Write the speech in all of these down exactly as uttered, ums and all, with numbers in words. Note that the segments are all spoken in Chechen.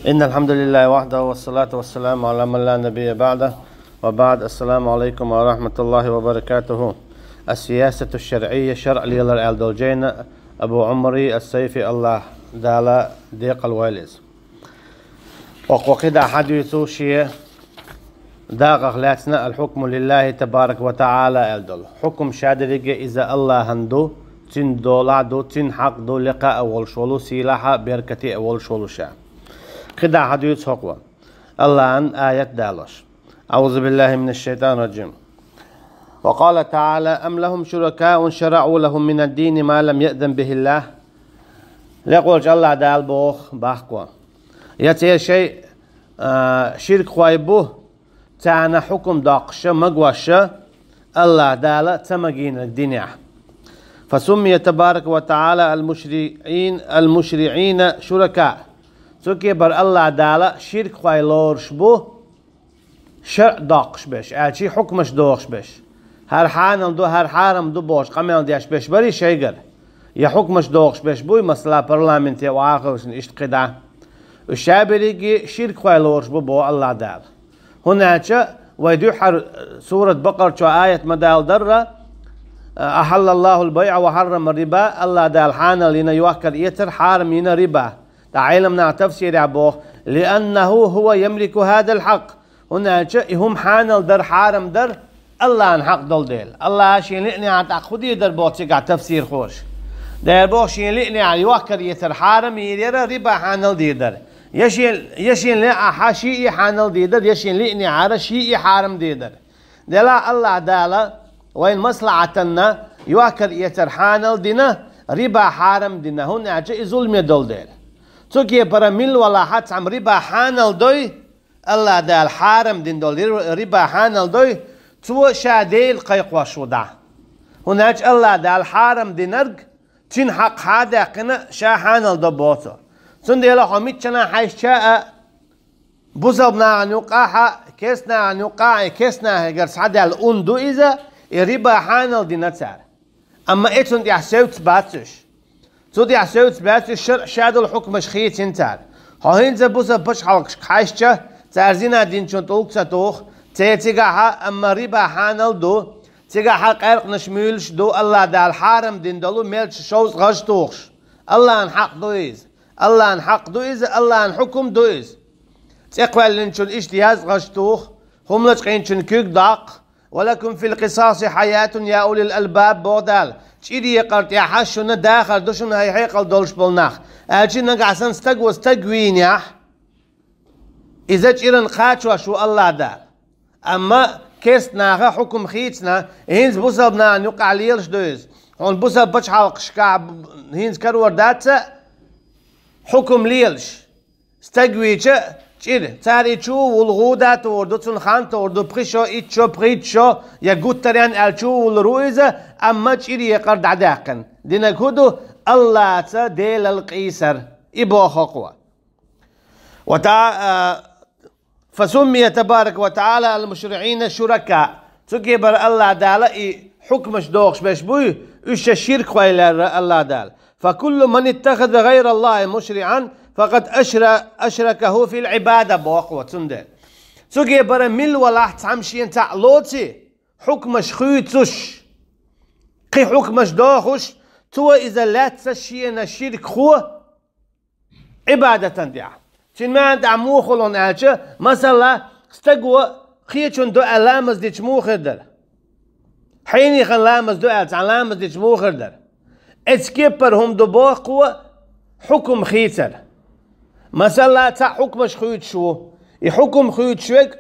إن الحمد لله وحده والصلاة والسلام على من لا نبي بعده وبعد. السلام عليكم ورحمة الله وبركاته. السياسة الشرعية, шарӀ лелар аьлла долчу жайна, Абу Ӏумари ас-Сайфи, АллахӀ Дала декъала войла иза. Оха кхидӀа хьадуьйцу шен дакъах лаьцна: «الحكم لله تبارك وتعالى», аьлла долу. Хьукум ша дерриге иза АллахӀан ду, цуьнан долахь а ду, цуьнан хьакъ ду, лекха а волуш волу, сийлахь а, беркате а волуш волу ша. КхидӀа хьадуьйцу хӀокхо АллахӀан аят далош. أعوذ بالله من الشيطان الرجيم. وقال تعالى: «أم لهم شركاء شرعوا لهم من الدين ما لم يأذن به الله». Лекъолчу АллахӀ Дала боху бахко: я церан шайн, а, ширкхой бу, царна хьукум доккхуша, магоша, АллахӀ Дала ца магийнарг динехь. فسمي تبارك وتعالى المشرعين، المشرعين شركاء. Цу кепара АллахӀ Дала ширкхой лоруш бу, шарӀ доккхуш берш, аьлча хьукмаш дохуш берш. ХӀара хьанал ду, хӀара хьарам ду бохуш къамел деш берш барий шайгара? Я хьукмаш дохуш берш буй, масала, парламенте охьахевшина иштта кхидӀа? Уьш ша берриге ширкхой лоруш бу, боху АллахӀ Дала. ХӀунда аьлча вай дуьххьара сурат Бакъарачу аят ма далла дарра: «أحل الله البيع وحرم الربا», АллахӀ Дала хьанал йина йохкар-эцар, хьарам йина риба. ТӀаккха Ӏеламнаха тафсирехь боху: «لأنه هو يملك هذا الحق». ХӀунда аьлча и хӀума хьанал дар, хьарам дар АллахӀан хьакъ долу дела. АллахӀа шена лиънехьара тӀаккха хӀун дийр дара боху цигахь тафсирхоша? Дера боху, шена лиънехьара йохкар-эцар хьарам йийр яра, риба хьанал дийр дара. Я шен, я шена лиъахь шиъ хьанал дийр дара, я шена лиънехьара шиъ хьарам дийр дара. Делахь АллахӀ Дала вайн маслахьатанна йохкар-эцар хьанал дина, риба хьарам дина, хӀунда аьлча и зуламе долу дела. Цу кепара мила валахь а цхьамма риба хьанал дой, АллахӀ Дала хьарам дина долу ри-, риба хьанал дой, цо ша Дела кхайкхош ву дӀа. ХӀунда аьлча АллахӀ Дала хьарам динарг, цуьнан хьакъ хьа а даьккхина, ша хьанал до боху цо. Цундела хьо миччанхьа хьаьжча а, бусалба нахана юккъахь а, керста нахана юккъахь а, и керста нахегара схьадаьлла ун ду иза, и риба хьанал дина цара. Амма и цунна тӀехь севцабац уьш. Цу тӀехь севцабац уьш, шарӀ ша долу хьукмаш хийцина цара. Хьо хӀинца бусалба пачхьалкхашка хьаьжча, цара зина динчун тӀулг ца туху, церан цигахь а, амма риба хьанал ду, цигахь а къаьркъанаш муьйлуш ду, АллахӀ Дала хьарам дина долу мелча шовзткъа гӀаж тухуш. АллахӀан хьакъ ду иза. АллахӀан хьакъ ду иза, АллахӀан хьукум ду иза. ЦӀе кхоьллинчун иштта язткъа гӀаж туху, хӀума лачкъийначун куьг доккху. «ولكم في القصاص حياة يا أولي الألباب», боху Дала. ЧӀир екъар тӀехь шуна дахар ду, шуна хьекъал долуш болу нах. Аьлча нагахь санна стаго стаг вийнехь, иза чӀиран кхачош ву АллахӀ Дала. Амма керста наха хьукум хийцина, хӀинца бусалба нахана юккъахь лелаш ду иза. Хьуна бусалба пачхьалкхашкахь хӀинца карор дац а хьукум лелаш. Стаг вийча чӀир, цара и чу а вуллу, гӀуда а тухур ду, цунна хан тухур ду, пхи шо, итт шо, пхийтта шо, я гуттаренна аьлла чу а вуллур ву иза, амма чӀир екъар дӀадаьккхина. Динарг хӀун ду? АллахӀца Делал къийсар. И боху хӀокхо. وتع-، а, فسمي تبارك وتعالى المشرعين شركاء. Цу кепара АллахӀ Дала и хьукмаш дохуш берш буй, уьш ша ширкхой лерра АллахӀ Дала. «فكل من اتخذ غير الله مشرعا فقد أشر-، أشركه في العبادة», боху цундела. Цу кепара мила валахь цхьамма шена цхьаъ лоций, хьукмаш хуьйцуш, кхин хьукмаш дохуш, цо иза лаьцна шена ширкхо, Ӏибадатан тӀехь. Цуьнан маьӀна тӀехь муха хуьлу аьлча, масала, стаго кхечун ду аьлла ламаз дича муха хир дара? Хьенехан ламаз ду аьлла цхьа ламаз дича муха хир дара? Эцу кеппара хӀума ду боху хьукум хийцар. Масала, цхьаъ хьукмаш хуьйцуш ву. И хьукум хуьйцуш верг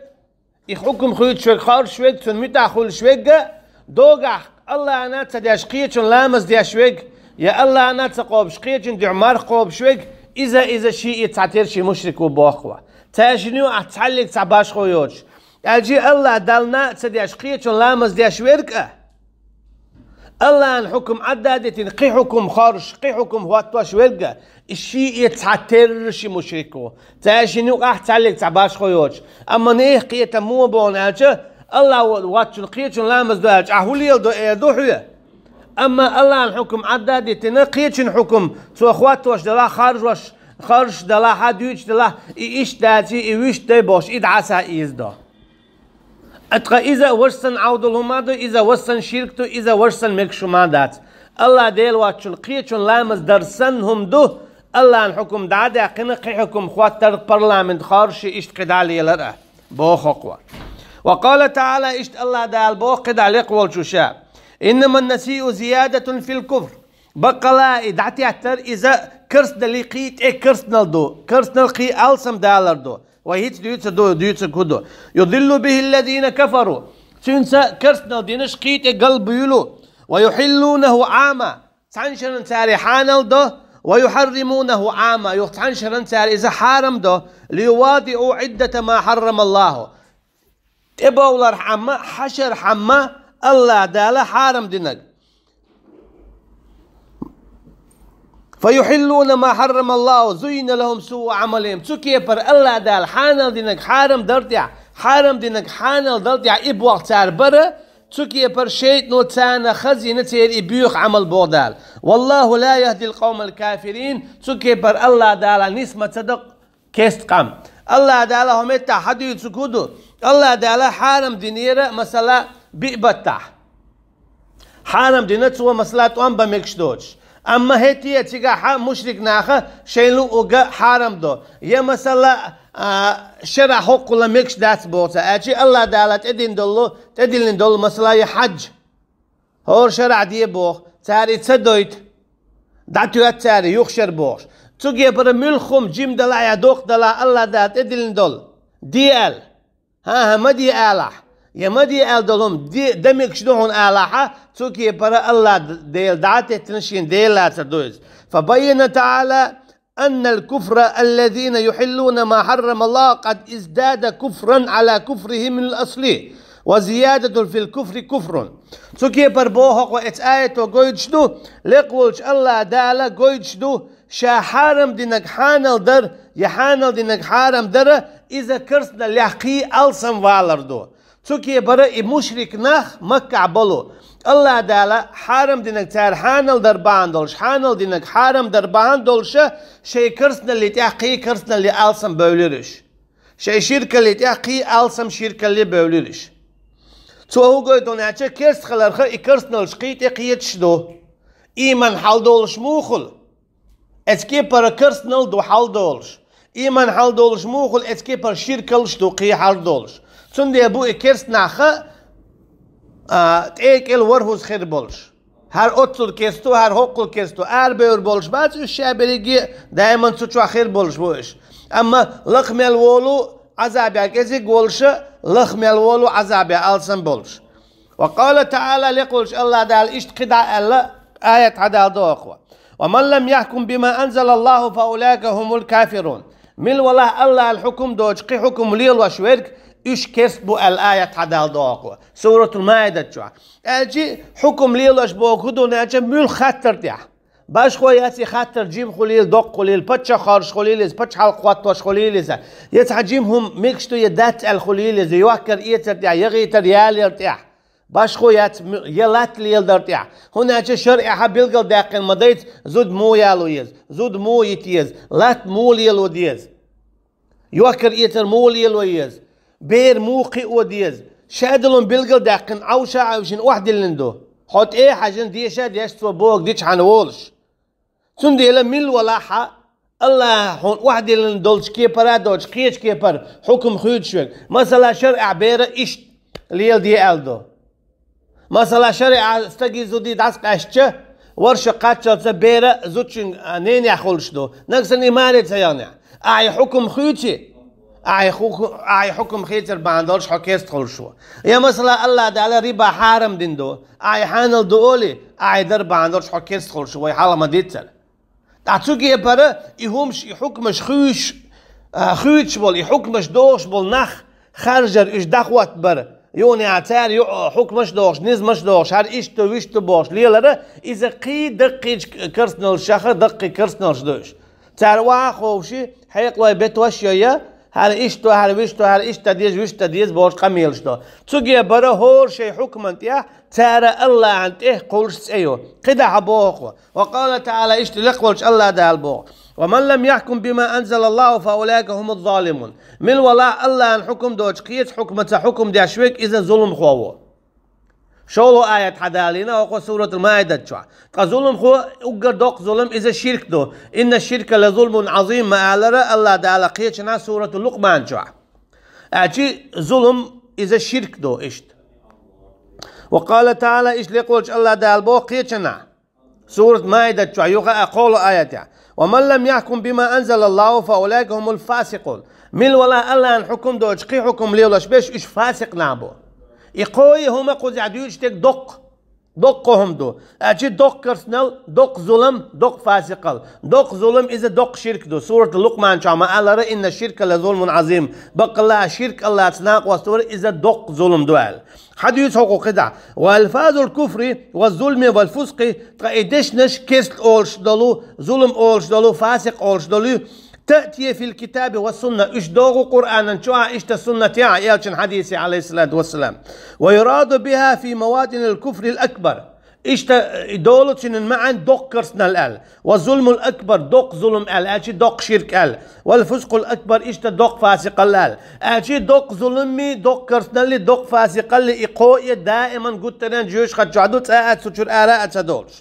И хьукум хуьйцуш верг, хоржуш верг, цунна муьтӀахь хуьлуш верг а, догахь АллахӀана ца деш кхечун ламаз деш верг, я АллахӀана ца кхобуш кхечун дуьхьа марха кхобуш верг, иза, иза шиъ а цхьатерра ши мушрик ву боху. Цаьршинна юкъахь цхьаллиг цхьа башхо йоцуш. Аьлча АллахӀ Даллана ца деш кхечун ламаз деш верг а, АллахӀан хьукум Ӏадда а дитина, кхин хьукум хоржуш, кхин хьукум хӀоттош верг а, и шиъ а цхьатерра ши мушрик ву. Цаьршинна юкъахь цхьаллиг цхьа башхо йоцуш. Амма нехан кхетам муха бу аьлча, АллахӀ воцчунна кхечун ламаз до аьлча, ахь хӀун леладо эр ду хьоьга? Амма АллахӀан хьукум Ӏадда а дитина, кхечун хьукум цо хӀоттош делахь, харжош, харжаш далахь, хьа дуьйцуш далахь, и иштта дац, и вуьшта дай бохуш, и дӀаса иза до. Ткъа иза ваша санна Ӏовдал хӀума ду, иза ваша санна ширк ду, иза ваша санна мегаш хӀума дац. АллахӀ Дела воцчун кхечун ламаз дар санна хӀума ду, АллахӀан хьукум дӀа а даьккхина, кхин хьукум хӀоттар, парламент хоржуш, иштта кхидӀа лелар а, боху хӀокхо. Ва къала таӀала, иштта АллахӀ Дала боху кхидӀа лекха волчу ша: «Иннаман насиу зиядатун фил куфр». Баккъала и дӀатеттар иза керстаналле кхин тӀе керстанал ду, керстанал кхин алсам далар ду. Вай хӀинца дуьйцур ду, дуьйцург хӀун ду? «Юдиллу бихи ллазина кафару». Цуьнца керстанал динаш кхин тӀе галбуьйлу. «Ва юхиллунаху Ӏама». Цхьана шеран цара хьанал до. «Ва юхарримунаху Ӏама». Юха цхьана шеран цара иза хьарам до. «Лиюватиу Ӏиддата ма харрамаллаху». ТӀебовлархьама, хьашархьама АллахӀ Дала хьарам динарг. «Фа юхиллуна ма харрамаллаху, зуййина лахум суу Ӏамалихим». Цу кепара АллахӀ Дала хьанал динарг хьарам дар тӀехь, хьарам динарг хьанал дал тӀехь и болх цара бара, цу кепара шайтӀано царна хазийна церан и боьха Ӏамал, боху Дала. «Валлаху ла яхдил къавмал кафирин». Цу кепара АллахӀ Дала нис ма ца до керста къам. АллахӀ Дала хӀокху меттехь хьан дуьйцург хӀун ду? АллахӀ Дала хьарам динера, масала, биъ баттахь. Хьарам дина цо, масала, тӀом бан мегаш доцуш. Амма хӀетте а цигахь мушрик наха шайн луъург хьарам до. Я, масала, а, шарахь хӀоккхул мегаш дац боху цара. Аьлча АллахӀ Дала тӀедиллина долу, тӀедиллина долу, масала, я хьадж. ХӀора шарахь де боху, цара и ца дойту. ДӀатоьтту цара юха шера бохуш. Цу кепара муьлхха хӀума, жима далахь я доккха далахь, АллахӀ Дала тӀедиллина долу, де аьлла. ХӀан-хӀа, ма де алахь. Я ма де аьлла долу хӀума де, дан мегаш ду хьуна алахьа, цу кепара АллахӀ Дела дӀа а теттина, шен Дела лацар ду иза. Фа баййана таӀала аннал куфра аллазина юхиллуна ма харрамаллаху къад издада куфран Ӏала куфрихимул асли, ва зиядатун фил куфри куфрун. Цу кепара боху хӀокхо, эцу аято гойтуш ду, лекха волчу АллахӀ Дала гойтуш ду, ша хьарам динарг хьанал дар, я хьанал динарг хьарам дара, иза керстаналлех кхин алсам валар ду. Цу кепара и мушрик нах Маккахь болу, АллахӀ Дала хьарам динарг цара хьанал дар бахьана долуш, хьанал динарг хьарам дар бахьана долуша, шайн керстаналле тӀехь кхин керстаналле алсам бевлира уьш. Шайн ширкалле тӀехь кхин алсам ширкалле бевлира уьш. Цо хӀун гойту аьлча, керста хиларх и керстаналлаш кхин тӀе кхеташ ду. Ийман хьалдолуш муха хуьлу? Эцу кепара керстанал ду хьалдолуш. Ийман хьалдолуш муха хуьлу? Эцу кепара ширкаллаш ду кхин хьалдолуш. Цундела бу и керста нах а, тӀе а кӀел ворхӀазза хир болуш. ХӀара оццул керста ву, хӀара хӀоккхул керста ву, арабевр болуш бац уьш, ша берриге а даиман цу чохь хир болуш бу уьш. Амма лаха мел волу Ӏазабехь кӀезиг волуша, лаха мел волу Ӏазабехь алсам болуш. Ва къала таӀала, лекха волчу АллахӀ Дала иштта кхидӀа а аьлла, аят хьадалла доху: «Ва ман лам яхкум бима анзалаллаху фа улаика хумул кафирун». Мила валахь АллахӀан хьукум доцуш кхин хьукум лелош верг, уьш керста бу аьлла, аят хьадалла доху Суратул Маидат чохь. Аьлчи хьукум лелош боху хӀун ду аьлча, муьлхха хаттар тӀехь. Башхо яц и хаттар, жима хуьлийла, доккха хуьлийла, паччахь хоржуш хуьлийла иза, пачхьалкх хӀоттош хуьлийла иза, я цхьа жима хӀума мегаш ду я дац аьлла хуьлийла иза, йохкар-эцар тӀехь, я гӀийтар-ялор тӀехь. Башхо яц м-, я латта леладар тӀехь. ХӀунда аьлча шарӀехь билгалдаьккхина ма дайца, зуда муха яло еза, зуда муха йита еза, латта муха лело деза, йохкар-эцар муха лело еза, бер муха кхио деза. Шадолу билгалдаьккхина, Ӏовша а Ӏовшина охьадиллина ду. Хьо тӀе а хьаьжна, деша а дешна, цо бохург дича хьан волуш. Цундела мила валахь а, АллахӀа хьуна охьадиллина долчу кепара а доцуш, кхечу кепара хьукум хуьйцуш верг. Масала, шарӀехь бера иштта леладе аьлла ду. Масала, шарӀехь стаге, зуде дӀасакъаьстича, варша кхаччалца бера зудчуьнга, а, ненехь хуьлуш ду. Нагахь санна и маре ца яхнехь, ахьа и хьукум хуьйци, ахьа и ху-, ахьа и хьукум хийцар бахьана долуш хьо керста хуьлуш ву. Я, масала, АллахӀ Дала риба хьарам дина ду, ахьа и хьанал ду олий, ахьа и дар бахьана долуш хьо керста хуьлуш ву, вай хьалха ма-дийццара. Ткъа цу кепара и хӀумаш, и хьукмаш хуьйш-, а, хуьйцуш болу, и хьукмаш дохуш болу нах харжар, уьш дӀахӀоттабар, юха а цара юкъа хьукмаш дохуш, низамаш дохуш, хӀара иштта ду, вуьшта ду бохуш лелара, иза кхин даккхийчу керстаналлашах а даккхий керстаналлаш ду уьш. Цара охьа а ховший, хьекъалой бетош а йой, хӀара иштта ду, хӀара вуьшта ду, хӀара иштта дан деза, вуьшта дан деза бохуш къамелаш до. Цу кепара хӀора шайн хьукман тӀехь цара АллахӀан тӀе кхуллуш цӀе йо. КхидӀа хьан боху хӀокхо. Ва къала таӀала, иштта лекха волчу АллахӀ Дала боху: ومن لم يحكم بما أنزل الله فأولئك هم الظالمون. Мила валахь АллахӀан хьукум доцуш кхечу хьукмаца хьукум деш верг иза зуламхо ву. ШолгӀа аят хьадалийна хӀокху Суратул Маидат чохь. Ткъа зуламхо уггар доккха зулам иза ширк ду. إن الشرك لظلم عظيم ма алара АллахӀ Дала кхечанхьа Суратул Лукъман чохь. Аьлчи зулам иза ширк ду иштта. وقال تعالى, иштта лекхолчу АллахӀ Дала боху кхечанхьа. Сурат Маидат чохь юха а кхолу аятехь: ومن لم يحكم بما أنزل الله فأولئك هم الفاسقون. Мила валахь АллахӀан хьукум доцуш кхин хьукум лелош берш уьш фасикъ нах бу. И кхо а хӀума кхузахь дуьйцуш дерг доккха, доккха хӀума ду. Аьлчи доккха керстанал, доккха зулам, доккха фасикъал. Доккха зулам иза доккха ширк ду. Суратул Лукъман чохь ма алара: إن الشرك لظلم عظيم. Баккъалла ширк АллахӀца накъост вар иза доккха зулам ду аьлла. Хьадуьйцу хӀокху кхидӀа: وألفاظ الكفر والظلم والفسق, ткъа и дешнаш керста олуш долу, зулам олуш долу, фасикъ олуш долу, تأتي في الكتاب والسنة, уьш догӀу Къуръанан чохь а, иштта суннатехь а, элчан хьадисехь, عليه الصلاة والسلام. ويراد بها في مواطن الكفر الأكبر. Иштта и долу цуьнан маьӀна доккха керстанал аьлла. والظلم الأكبر, доккха зулам аьлла, аьлчи доккха ширк аьлла. والفسق الأكبر, иштта доккха фасикъал аьлла. Аьлчи доккха зуламми, доккха керстаналли, доккха фасикъалли, и кхо а даиман гуттаренна жоьжахати чохь ду, цкъа а цу чуьра ара а ца долуш.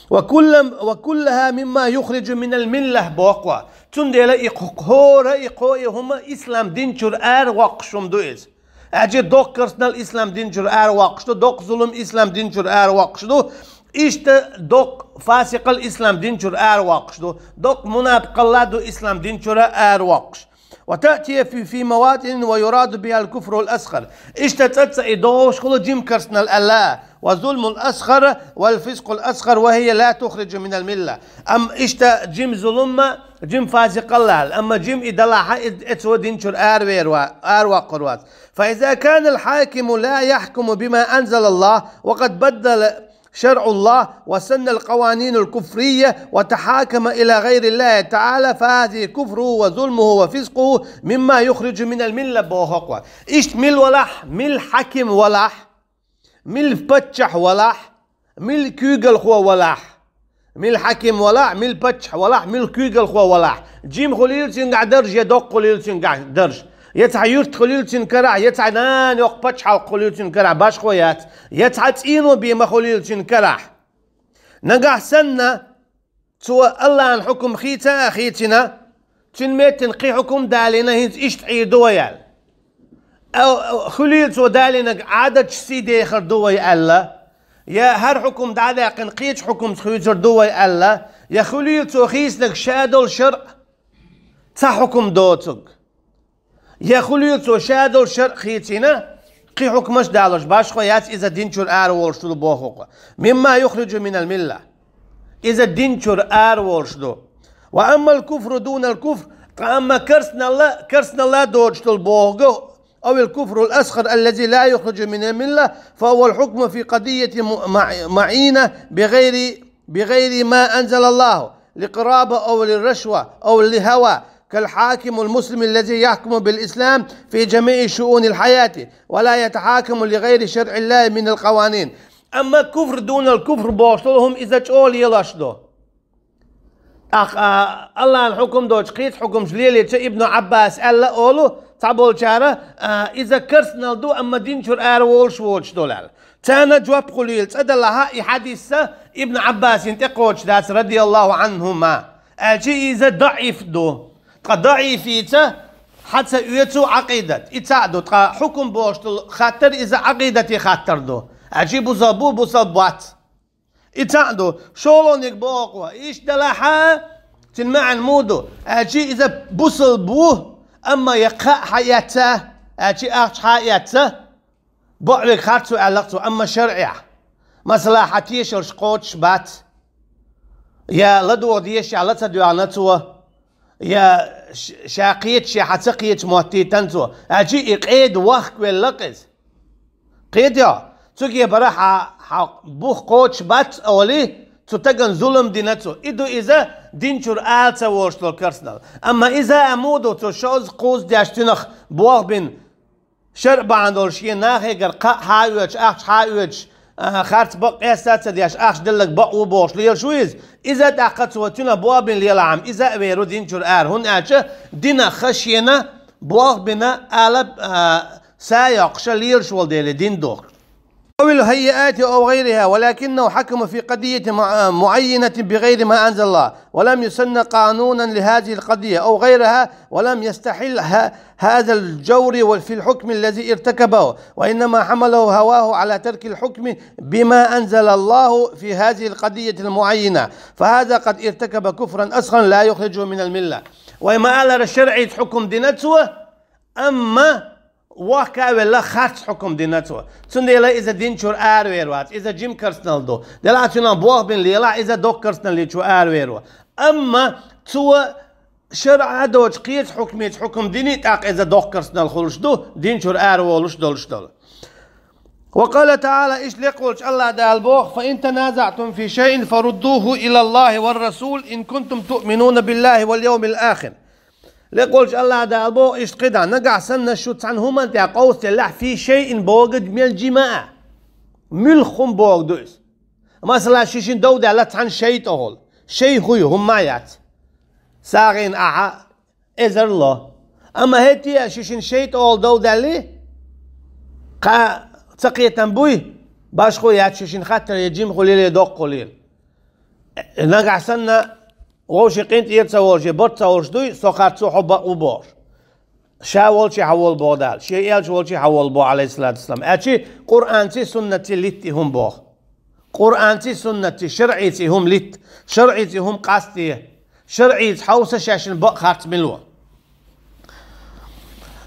وكل-, وكلها مما يخرج من الملة, боху. Цундела и кх-, хӀора и кхо а хӀума ислам дин чуьра ара воккхуш хӀума ду иза. Аьлчи доккха керстанал ислам дин чуьра ара воккхуш ду, доккха зулам ислам дин чуьра ара воккхуш ду, иштта доккха фасикъал ислам дин чуьра ара воккхуш ду, доккха мунапикъалла ду ислам дин чуьра ара воккхуш. وتأتي في, في مواطن ويراد بها الكفر الأصغر. Иштта цкъацкъа и догӀуш хуьлу жима керстанал аьлла. والظلم الأصغر والفسق الأصغر وهي لا تخرج من الملة. Амма иштта жима зулам а, жима фасикъалла аьлла. Амма жима и далахь а, и, и цо дин чуьра аравер ва-, араваккхур вац. فإذا كان الحاكم لا يحكم بما أنزل الله وقد بدل شرع الله وسن القوانين الكفرية وتحاكم إلى غير الله تعالى فهذه كفره وظلمه وفسقه مما يخرج من الملة, боху хӀокхо. Иштта мила валахь, мила хьаким валахь, мила паччахь валахь, мила куьйгалхо валахь. Мила хьаким валахь, мила паччахь валахь, мила куьйгалхо валахь. Жима хуьлийла цуьнгахь дарж, я доккха хуьлийла цуьнгахь дарж. Я цхьа юрт хуьлийла цуьнан карахь, я цхьа нана йоккха пачхьалкх хуьлийла цуьнан карахь, башхо яц. Я цхьа цӀено бен ма хуьлийла цуьнан карахь. Нагахь санна, цо АллахӀан хьукум хийца а хийцина, цуьнан меттана кхин хьукум далийна, хӀинца иштта Ӏийр ду вай аьлла. Ау, ау, хуьлийла цо далийнарг Ӏадатчу сий дехар ду вай аьлла, я хӀара хьукум дӀа а даьккхина кхечу хьукумца хуьйцур ду вай аьлла, я хуьлийла цо хийцинарг ша долу шарӀ, цхьа хьукум доцург. Я хуьлийла цо ша долу шарӀ хийцина, кхин хьукмаш а далош, башхо яц, иза дин чуьра ара волуш ду боху хӀокхо. مما يخرج من الملة. Иза дин чуьра ара волуш ду. وأما الكفر دون الكفر, ткъа амма керстаналла, керстаналла доцуш долу бохург, أو الكفر الأصغر الذي لا يخرج من الملة، فهو الحكم في قضية م-، مع-، معينة بغير، بغير ما أنزل الله، لقرابة أو لرشوة أو لهوى، كالحاكم المسلم الذي يحكم بالإسلام في جميع شؤون الحياة، ولا يتحاكم لغير شرع الله من القوانين. Амма куфр дунал куфр бохуш долу хӀума иза чӀогӀа лелош ду. Ах, а, АллахӀан хьукум доцуш кхечу хьукумаш лелийча, Ибну Ӏаббас аьлла олу, цхьаболчара, а, иза керстанал ду, амма дин чуьра ара волуш воцуш долу аьлла. Царна жоп хуьлийла цӀа далахь а, и хьадисса Ибну Ӏаббасин тӀекхочуш дац, радияллаху Ӏанхума. Аьлчи иза даӀиф ду. Ткъа даӀифица хьа ца оьцу Ӏакъидат. И цхьаъ ду, ткъа хьукум бохуш долу хаттар иза Ӏакъидате хаттар ду. Аьлчи бусалба бу, бусалба бац. И цхьаъ ду, шолгӀаниг боху, иштта далахь а, цуьнан маьӀна муха ду? Аьлчи иза бусалба ву, амма я кхаъ хьаэцна, аьлчи ахча хьаэцна, боӀ верг харцо аьлла цо, амма шарӀехь. Масала, хьан тешалш кхочуш бац. Я ладогӀа дезаш ла ца доьгӀна цо. Я ш-, ша кхечу, ша хьан ца кхечу моттийтан цо. Аьлчи и къеда вахкавелла иза. Кхетий хьо? Цу кепара хьан, хьан бух кхочуш бац олий, цу тагана зулам дина цо. И ду иза дин чуьра ала ца волуш долу керстанал. Амма иза а муха ду, цо шозза кхузза деш цуьнах болх бина, шарӀ бахьана долуш шен нахегара кхаъ хьаоьцуш, ахча хьаоьцуш, а, харц бакъ къаьста ца деш, ахча деллаг бакъ ву бохуш лелаш ву иза. Иза а тӀаккха цо, цуьнан болх бина лелахь-м, иза а вер ву дин чуьра ара. ХӀунда аьлча динах шена болх бина ала, а, са йоккхуш лелаш волу дела дин дохуш. أو الهيئات أو غيرها، ولكنه حكم في قضية مع-، معينة بغير ما أنزل الله، ولم يسن قانونا لهذه القضية أو غيرها، ولم يستحل ه-، هذا الجور في الحكم الذي ارتكبه، وإنما حمله هواه على ترك الحكم بما أنزل الله في هذه القضية المعينة، فهذا قد ارتكب كفرا أصغرا لا يخرجه من الملة. Вай ма-аллара, шарӀица хьукам дина цо, амма вохка а велла, харц хьукам дина цо. Цундела иза дин чуьра аравер вац, иза жима керстанал ду. Делахь цуьнан болх бина лелахь, иза доккха керстаналличу аравер ву. Амма цо шарӀа а доцуш кхечу хьукмеца хьукам дини, тӀаккха иза доккха керстанал хуьлуш ду, дин чуьра араволуш долуш долу. وقال تعالى, иштта лекха волчу АллахӀ Дала боху: فإن تنازعتم في شيء فردوه إلى الله والرسول إن كنتم تؤمنون بالله واليوم الآخر. Лекха волчу АллахӀ Дала боху иштта кхидӀа: нагахь санна шу цхьана хӀуманна тӀехь къовсаделлехь, في شيء боху мел жима а, муьлхха хӀума боху ду иза. Масала, ши шина дов даьлла цхьана шай тӀехула. Шай хӀу ю, хӀумма а яц. СагӀина ахьа эзар ло. Амма хӀетте а ши шина шай тӀехула дов даьлли, кхаа ца кхетам буй, башхо яц, ши шина хаттар я жима хуьлийла, я доккха хуьлийла. Нагахь санна вовшийн къинтӀера ца волуш, я барт ца волуш дуй, со харцо, хьо бакъ ву бохуш. Ша волчу хьан волу боху Дала, шен элча волчу хьан волу боху, Ӏалайхиссалату вассалам. Аьлчи Къуръанций, суннатций литта и хӀума боху. Къуръанций, суннатций, шарӀиций хӀума литта, шарӀиций хӀума къастае, шарӀица хьовса шаьшна бакъ харц мила ву.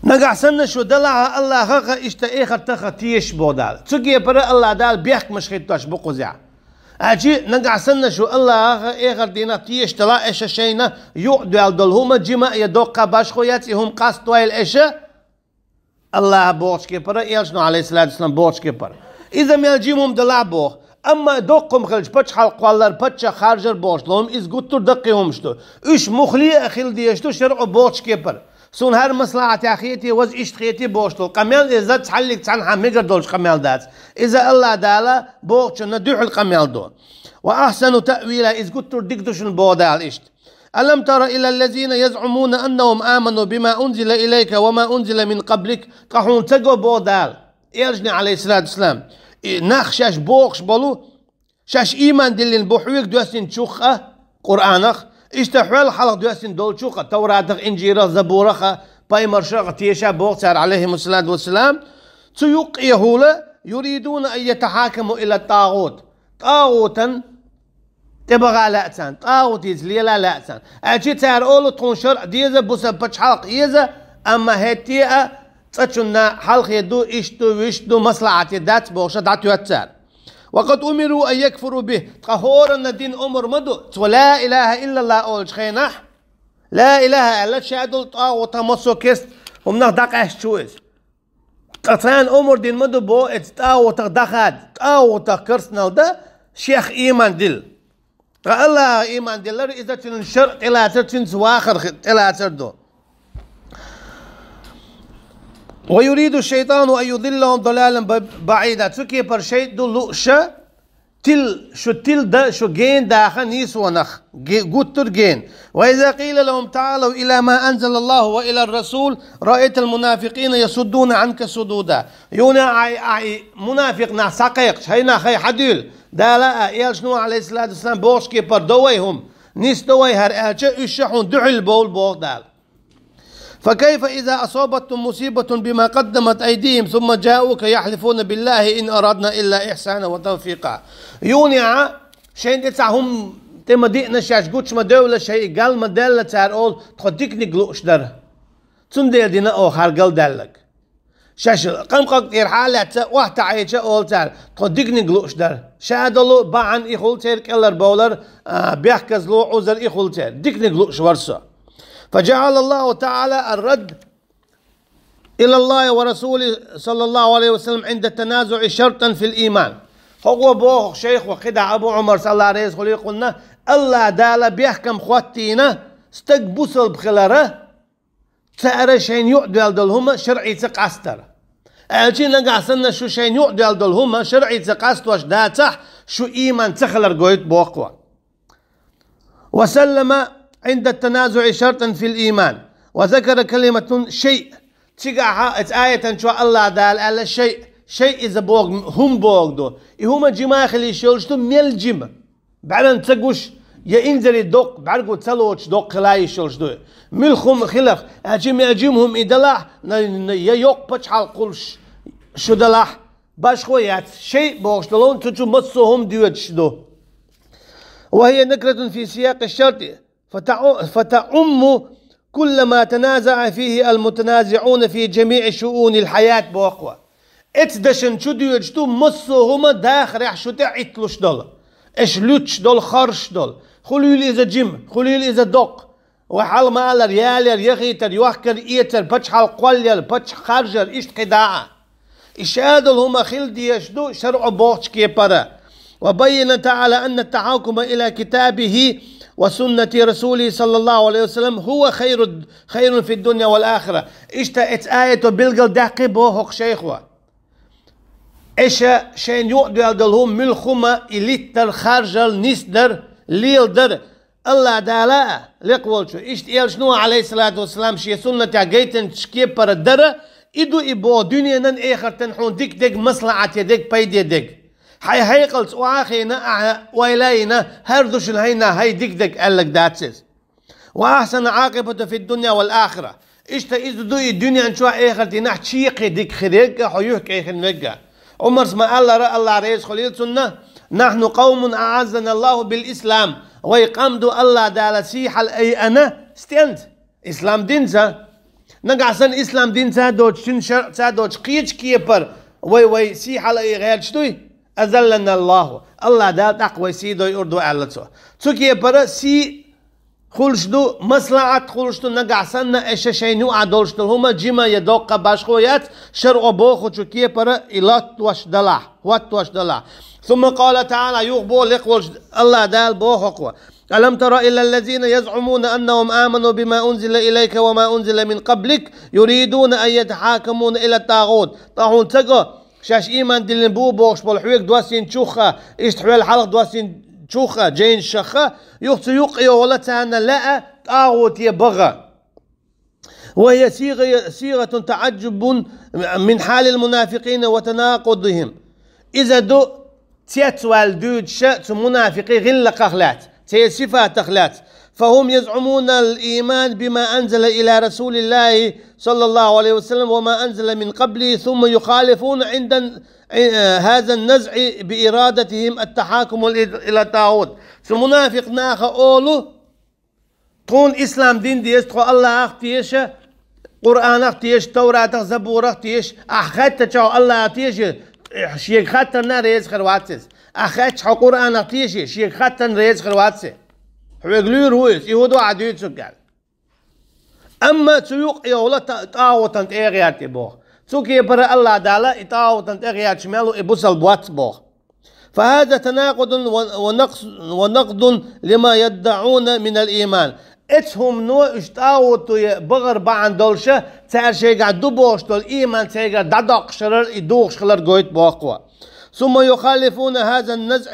Нагахь санна шу далахьа АллахӀах а, иштта эхартах а тешаш боху Дала. Цу кепара АллахӀ Дала бехкамаш хӀиттош бу кхузахь. Аьлчи нагахь санна шу АллахӀах а, эхар дийнах а тешаш далахь, аша шайна юкъадоьлла долу хӀума жима а я доккха а башхо яц, и хӀума къастадойла аша, АллахӀа бохучу кепара, элчано, Ӏалайхиссалату вассалам, бохучу кепара. Иза мел жима хӀума далахь боху. Амма доккха хӀума хилча, пачхьалкх кхоллар, паччахь харжар бохуш долу хӀума, иза гуттар а даккхий хӀумаш ду. Уьш муххале а хила дезаш ду шарӀо бохучу кепара. Суна хӀара маслахьатехь хетий, ваза иштта хетий бохуш долу къамел, иза цхьаллиг цхьанхьа мегар долчу къамел дац. Иза АллахӀ Дала бохучунна дуьхьал къамел ду. وأحسن تأويلا, иза гуттар а дика ду шуна боху Дала иштта. ألم تر إلى الذين يزعمون أنهم آمنوا بما أنزل إليك وما أنزل من قبلك, ткъа хьуна ца го боху Дала, элчане, Ӏалайхиссалату вассалам, и нах шаьш бохуш болу, шаьш ийман диллина бу хьоьга доьссинчух а, Къуръанах, иштта хьол хьалха доьссина долчух а, Тавратах, Инжилах, Забурах а, пайхамаршах а теша боху цара, Ӏалайхимуссалату вассалам, цу юккъехула, يريدون أن يتحاكموا إلى الطاغوت, тӀагӀутан тӀебаха лаьа царна, тӀагӀутица лела лаьа царна. Аьлчи цара олу, тхуна шарӀ деза, бусалба пачхьалкх еза, амма хӀетте а цӀа чунна хьалхе ду, иштта ду, вуьшта ду, маслахьате дац бохуша дӀатоьтту цара. وقد أمروا أن يكفروا به, ткъа хӀоранна дина омар ма ду, цо ла илаха иллаллахӀ олучу хенахь, ла илаха аьлла, ша долу тӀагӀутах массо а кест хӀуманах дӀакъаьсташ ву иза. Ткъа царна омар дина ма ду боху, эца тӀагӀутах дахада, тӀагӀутах керстанал дан, шех ийман дилла. Ткъа АллахӀах ийман диллар, иза цуьнан шарӀ тӀелацар, цуьнца вахар хи-, тӀелацар ду. ويريد الشيطان أن يضلهم ضلالا ب-, بعيدا. Цу кепара шайтӀа ду лууша, тил, шу тил дан, шу гена даха нийсонах, ге-, гуттар а гена. وإذا قيل لهم تعالوا إلى ما أنزل الله وإلى الرسول رأيت المنافقين يصدون عنك صدودا. Юна ай, ай, мунафикъ нах схьакхайкхаш, хӀай нах, хӀай хьадуьйла, Дала а, элчано а, Ӏалайхиссалату вассалам, бохучу кепара до вай хӀума, нис до вай хӀара аьлча, уьш ша хьуна дуьхьал бовла боху Дала. فكيف إذا أصابتهم مصيبة بما قدمت أيديهم ثم جاءوك يحلفون بالله إن أردنا إلا إحسانا وتوفيقا. Юна а, шайн тӀе цхьа хӀума тӀе ма диъна шаьш, гучу ма девлла шайн, гал ма даьлла цара олу, тхо диканиг лууш дара. Цундела дина оха хӀара гал даьллаг. Шаьш къамкъаг тӀера хьа а лаьцна, охьатаӀийча олу цара, тхо диканиг лууш дара. Ша долу бахьана и хуьлу церан кӀеллара бовлар, а, бехказло, Ӏузар и хуьлу церан. Диканиг лууш вара со. فجعل الله تعالى الرد إلى الله ورسوله صلى الله عليه وسلم عند التنازع شرطا في الإيمان. ХӀокхо боху шайхо кхидӀа Абу Ӏумарс, АллахӀ реза хуьлийла кхунна, АллахӀ Дала бехкам хӀоттийна стаг бусалба хилара, цара шайна юкъадоьлла долу хӀума шарӀица къастара. Аьлча нагахь санна шу шайна юкъа доьлла долу хӀума шарӀица къастош дацахь, шу ийман ца хилар гойту боху. وسلم عند التنازع شرطا في الإيمان وذكر كلمة شيء. Цигахьа эцу аятан чохь Аллах Дала аьлла шайъ, шайъ иза боху хӀума боху ду. И хӀума жима хила йиш йолуш ду, мел жима. БӀаьран ца гуш, я инзаре доккха, бӀаьрго ца лоцуш доккха хила йиш йолуш ду. Муьлха хӀума хиларх, аьлча мел жима хӀума и далахь, я йоккха пачхьалкх хуьлуш шу далахь, башхо яц, шайъ бохуш долу, цу чу массо а хӀума доьдуш ду. وهي نكرة في سياق الشرط فتعم كل ما تنازع فيه المتنازعون في جميع شؤون الحياة боху. Эцу дашан чу доьдуш ду массо а хӀума дахарехь шу тӀе Ӏитталуш долу, аша луьттуш долу, харжаш долу, хуьлийла иза жима, хуьлийла иза доккха. Вай хьалха ма-аллара, ялаяр, яхийтар, йохкар, эцар, пачхьалкх кхоллаяр, пачхьалкх харжар, иштта кхин дӀа а. И шадолу хӀума хила дезаш ду шарӀо бохучу кепара. وبين تعالى أن التحاكم إلى كتابه وسنة رسوله صلى الله عليه وسلم هو خير خير في الدنيا والآخرة. Иштта эцу аято билгалдаьккхи боху хӀокху шайхо. Аша шайна юкъа доьлла долу хӀума муьлха хӀума и литтар, харжар, нисдар, леладар. Аллах Дала а, лекха волчо, иштта элчано а, Ӏалайхиссалату вассалам, шен суннатехь гайтинчу кепара дара, и ду и боху дуьненан, эхартан хьуна дика дерг, маслахьате дерг, пайде дерг. Хьайн хьекъалца охьа а хиъна, ахьа ойла а йина, хӀара ду шуна хьайна хьайн дика дерг аьлларг дац иза. وأحسن عاقبة في الدنيا والآخرة. Иштта иза ду и дуьнен чохь, эхарт дийнахь чекхе дика хир ерг а, хьо юьхькӀехьина верг а. Ӏумарс ма-аллара, Аллах реза хуьлийла цунна: نحن قوم أعزنا الله بالإسلام. Вай къам ду Аллах Дала сий хьала айъина стенца? Ислам динца. Нагахь санна ислам динца доцуш, цуьнан шарӀца доцуш кхечу кепара вай, вай сий хьала айъа гӀерташ дуй? أذلنا الله. Аллах Дала тӀаккха вай сий дойур ду аьлла цо. Цу кепара сий хуьлуш ду, маслахьат хуьлуш ду, нагахь санна аша шайна юкъахь долуш долу хӀума жима я доккха, башхо яц, шарӀо бохучу кепара и латтош далахь, хӀоттош далахь. ثم قال تعالى, юха боху лекха волчу Аллах Дала боху хӀокхо: ألم تر إلى الذين يزعمون أنهم آمنوا بما أنزل إليك وما أنزل من قبلك يريدون أن يتحاكمون إلى الطاغوت. Ткъа хьуна ца го, шаьш ийман диллина бу бохуш болу хьоьга доссийначух а, иштта хьоьлла хьалха доссийначух а, жайнашах а, юха цу юккъе йолу царна лаьа тӀагӀуте баха. وهي صيغة، صيغة تعجب من حال المنافقين وتناقضهم. Иза ду цецваьлла дуьйцуша цу мунафикъийн гӀиллакхах лаьцна, церан сифатах лаьцна. فهم يزعمون الإيمان بما أنزل إلى رسول الله صلى الله عليه وسلم وما أنزل من قبله، ثم يخالفون عند هذا النزع بإرادتهم التحاكم إلى الطاغوت. Цу мунафикъ наха олу: тхуна ислам дин деза, тхо Аллахах теша, Къуръанах теша, Тавратах, Забурах теша. Ахь хаьттача хьо Аллахах теша, шега хаттарна реза хир вац иза. Ахь хаьттача хьо Къуръанах теша, шега хаттарна реза хир вац иза. Хьоьга луьйр ву иза, и хӀун ду ахь дуьйцург аьлла. Амма цу юкъа йолу та-, тӀагӀутан тӀе а гӀерта и боху. Цу кепара Аллах Дала и тӀагӀутан тӀе гӀерташ мел ву и бусалба вац боху. فهذا تناقض و-، ونقص-، ونقض لما يدعون من الإيمان. Эцу хӀумано уьш тӀагӀуте бахар бахьана долуша, цара шайгахь ду бохуш долу ийман цайгара дӀадоккхуш хилар и духуш хилар гойту боху. ثم يخالفون هذا النزع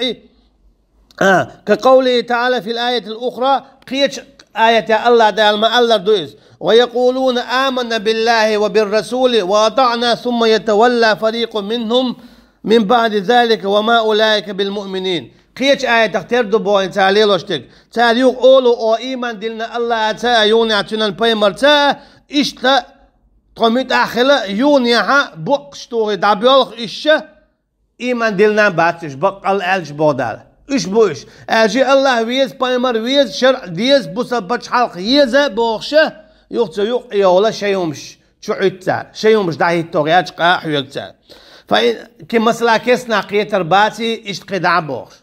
А, كقوله تعالى في الآية الأخرى, кхечу аятехь Аллах Дала ма-аллара ду иза: ويقولون آمنا بالله وبالرسول وأطعنا ثم يتولى فريق منهم من بعد ذلك وما أولئك بالمؤمنين. Кхечу аятах тера ду боху цара лелош дерг. Цара юха олу: «О, ийман диллина Аллахаца а, юханехь цуьнан пайхамарца а, иштта тхо муьтӀахь хила, юханехьа буккъаш тухий дӀабоьлху иша». Ийман диллина бац уьш, баккъал аьлча боху Дала. Уьш бу уьш. Аьлча Аллах веза, пайхамар веза, шарӀ деза, бусалба пачхьалкх еза бохуша, юха цу юкъа йолу шайн хӀумаш чу Ӏуьтту цара. Шайн хӀумаш дӀахӀитто гӀерташ къа а хьоьгу цара. Фа и-, кхин масала кестнахь кхетар баций, иштта кхин дӀа а бохуш.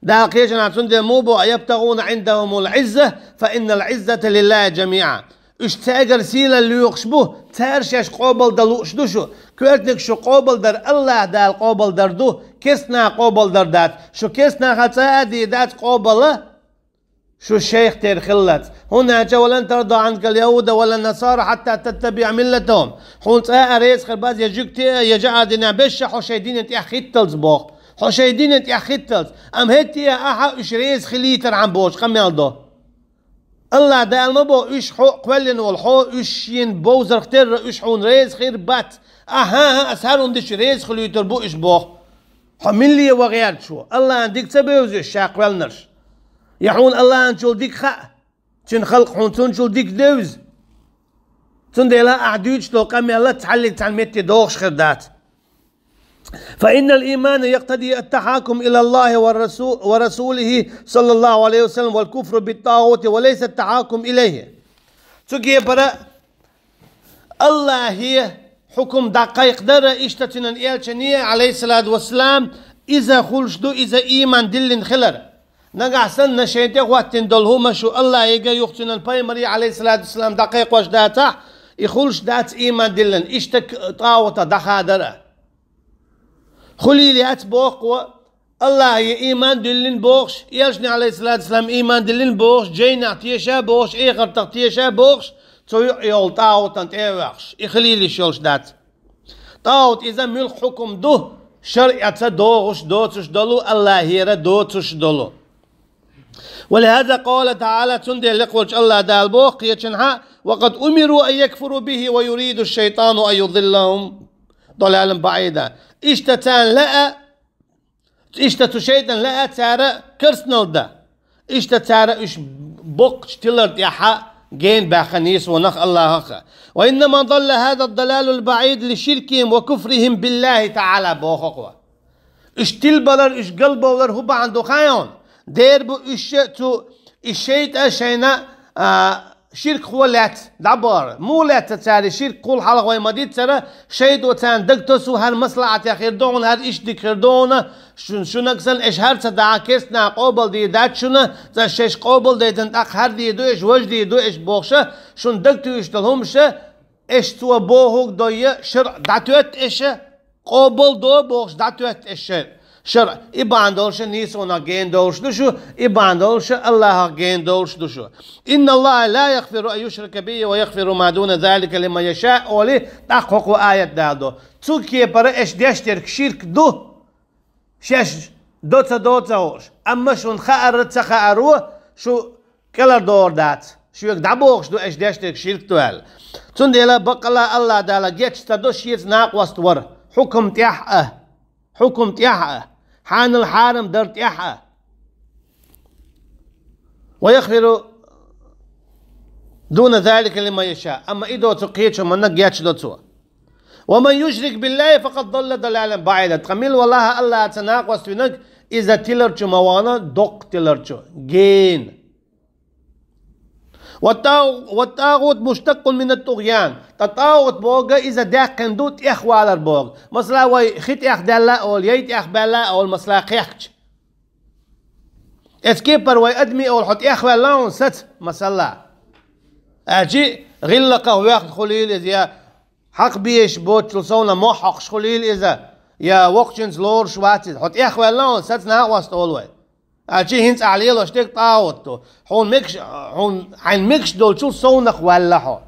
Дала кхечанхьа цундела муха боху: «يبتغون عندهم العزة فإن العزة لله جميعا». Уьш цаьргара сийлалла лоьхуш бу, цара шаьш къобалдан лууш ду шу. Коьртаниг шу къобалдар Аллах Дала къобалдар ду, кестнахь къобалдар дац. Шу кестнахьа цкъа а дийр дац къобал, Шу шайх тера хиллалц. ХӀунда аьлча: «ولن ترضى عنك اليهود ولا النصارى حتى تتبع ملتهم». Хьуна цкъа а реза хир бац я жугтий а, я жаӀар динах берш а, хьо шоай дина тӀехь хӀитталц, боху. Хьо шоай дина тӀехь хӀитталц. Амма хӀетте а ахьа уьш реза хилийтархьама бохуш къамел до. АллахӀ Дала ма боху, уьш хьо а кхоьллина волу, хьо уьш шена бовзарх терра, уьш хьуна реза хир бац. Ахьа, хӀан-хӀа, аса хӀара хӀума дича реза хуьлуьйтур бу уьш, боху. Хьо милла ван гӀерташ ву? АллахӀана дика ца бевза уьш, ша кхоьллинарш? Я хьуна АллахӀанчул дика хаьа? Цуьнан халкъ хьуна цунчул дика девза? Цундела ахьа дуьйцуш долу къамел цхьаллиг цхьана метте догӀуш хир дац. فإن الإيمان يقتضي التحاكم إلى الله والرسول ورسوله صلى الله عليه وسلم والكفر بالطاغوت وليس التحاكم إليه. Цу кепара АллахӀе хьукум дӀакхайкхадара, иштта цуьнан элчане, Ӏалайхиссалату вассалам, иза хуьлуш ду, иза ийман диллина хилар. Нагахь санна шайн тӀе хӀоттина долу хӀума шу АллахӀе а, юха цуьнан пайхамаре, Ӏалайхиссалату вассалам, дӀакхайкхош дацахь, и хуьлуш дац ийман диллина, иштта тӀагӀутах дӀахадара. Хуьлийла яц боху-кх, АллахӀе ийман диллина бохуш, элчане, Ӏалайхиссалату вассалам, ийман диллина бохуш, жайнах теша бохуш, эхартах теша бохуш, цу юкъа йолу тӀагӀутана тӀе а ваьхьаш, и хуьлийла йиш йолуш дац. ТӀагӀут иза муьлха хьукум ду, шарӀаца догӀуш доцуш долу, АллахӀера доцуш долу. ولهذا قال تعالى, цундела лекха волчу АллахӀ Дала боху кхечанхьа: وقد أمروا أن يكفروا به ويريد الشيطان أن يضلهم ضلالا بعيدا. Иштта царна лаьа, иштта цу шайтӀана лаьа цара керстанал дан. Иштта цара уьш боккхачу тилар тӀехь гена баьккхина нийсонах АллахӀах. وإنما ضل هذا الضلال البعيد لشركهم وكفرهم بالله تعالى, боху-кх. Уьш тилбалар, уьш галбовлар хӀун бахьана ду хаьий хьуна? Дера бу уьш цу, и шайтӀа шайна, а, ширкхо лаьцна дӀабахара. Муха лаьцна цара и ширк? Кхул хьалха вай ма-дийццара, шайтӀо царна дагатосу, хӀара маслаӀатехь хир ду хьуна, хӀара иштта дика хир ду хьуна, шун, шуьнаг санна, аша хӀара ца дахь, керстанаша къобалдийр дац шуна, цкъа шаьш къобалдайтина тӀаккха хӀара дийр ду аша, важа дийр ду аша бохуша, шуна дагатуьйсуш долу хӀумаша, аша цо бохург дойя, шарӀ дӀатоьтту аша, къобалдо бохуш дӀатоьтту аша шарӀ. ШарӀ, и бахьана долуша нийсонах гена довлуш ду шу, и бахьана долуша АллахӀах гена довлуш ду шу. إن الله لا يغفر أن يشرك به ويغفر ما دون ذلك لمن يشاء, олий, тӀаккха хӀокхо аят даладо. Цу кепара аша деш дерг ширк ду. Шаьш до ца до ца хууш, амма шуна хаар а ца хааро, шу кӀелхьардохур дац. Шуьга дӀабохуш ду аша деш дерг ширк ду аьлла. Цундела баккъалла АллахӀ Дала гечдо шеца накъост вар, хьукум тӀехь а, хьукум тӀехь а, хьанал хьарам дар тӀехь а. ويغفر دون ذلك لمن يشاء. Амма и доцург кхечу хӀуманна гечдо цо. ومن يشرك بالله فقد ضل ضلالا بعيدا. Ткъа мила валахьа АллахӀаца накъост винарг, иза тиларчу ма вахана, доккха тиларчу, гена. والطاغ-، والطاغوت مشتق من الطغيان. Ткъа тӀагӀут бохург иза даьккхина ду тӀехвалар бохург. Масала, вай хи тӀехдаьлла а олу, яй тӀехбаьлла а олу, масала, кхехкача. Эцу кепара вай адамий олу: «Хьо тӀехваьлла хьуна саца», масала. Аьлчи гӀиллакхах вехна хуьлийла иза, я хьакха безаш боцчул совнах мохь хьокхуш хуьлийла иза, я воккхачуьнца лоруш вац иза. «Хьо тӀехваьлла хьуна саца», накъост олу вай. Аьлчи хӀинца ахь лелош дерг тӀагӀут ду. Хьуна мегаш, хьуна, хьайна мегаш долчул совнах ваьлла хьо.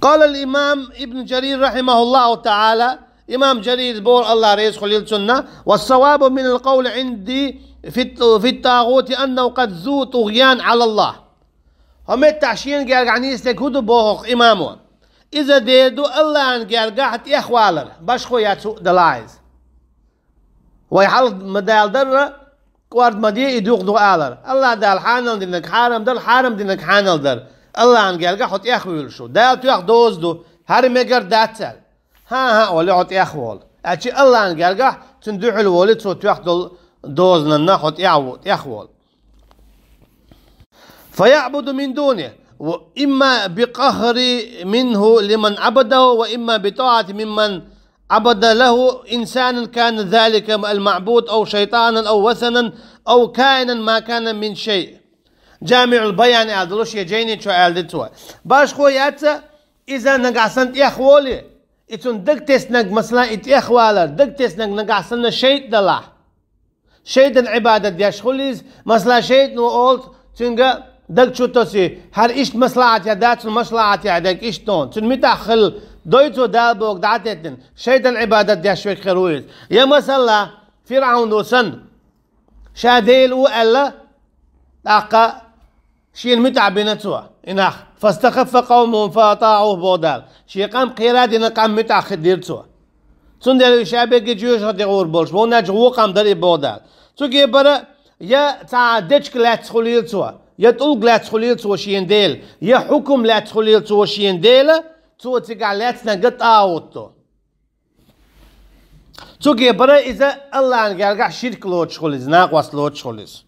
قال الإمام ابن جرير رحمه الله تعالى, имам Жарир боху, АллахӀ реза хуьлийла цунна: «والصواب من القول عندي في الط-، في الطاغوت أنه قد ذو طغيان على الله». ХӀокху меттехь шена гергахь нийса дерг хӀун ду боху имамо? Иза дер ду АллахӀана гергахь тӀехвалар, башхо яц хӀуъа далахь иза. Вай хьалха ма-далла дарра, кӀорда ма де, и дукха ду алар. АллахӀ Дала хьанал динарг хьарам дар, хьарам динарг хьанал дар. АллахӀана гергахь хьо тӀехвуьйлуш ву. Дала тоьхна доза ду, хӀара мегар дац аьлла. «ХӀан-хӀа», олий, хьо тӀехволу. Аьлчи АллахӀана гергахь цуьнан дуьхьал волий, цо тоьхна долу дозанна хьо тӀехву-, тӀехволу. فيعبد من دونه، إما بقهر منه لمن عبده، وإما بطاعة ممن عبد له إنسانا كان ذلك المعبود أو شيطانا أو وثنا أو كائنا ما كان من شيء. «Жамиъул Баян» аьлла долу шен жайни чу аьлла ду цо. Башхо яц иза нагахь санна тӀехволий, и цунна дагатеснарг, масала, и тӀехвалар, дагатеснарг нагахь санна шайтӀа далахь. шайтӀан Ӏибадат деш хуьлийла, масала, шайтӀано олу цуьнга даг чу тосий, хӀара иштта маслахьат яхь дац, цуьнан маслахьат яхь дерг иштта ду, цуьнан муьтӀахь хила дой цо Дала бохург дӀа а теттина, шайтӀан Ӏибадат деш верг хир ву иза. Я масала, ФирӀавно санна, ша Дела ву аьлла, тӀаккха шена муьтӀахь бина цо, и нах. «فاستخف قومه فأطاعوه», боху Дала. Шен къам кхера а дина, къам муьтӀахь хи дира цо. Цундела уьш ша берриге жоьжахате гӀур болуш, вон аьлча вон къам дара и, боху Дала. Цу кепара я цхьа дечиг лаьцна хуьлийла цо, я тӀулг лаьцна хуьлийла цо шена Дела, я хьукум лаьцна хуьлийла цо шена Дела, цо цигахь лаьцнарг тӀагӀут ду. Цу кепара иза АллахӀан гергахь ширк лоцуш хуьлу иза, накъост лоцуш хуьлу иза.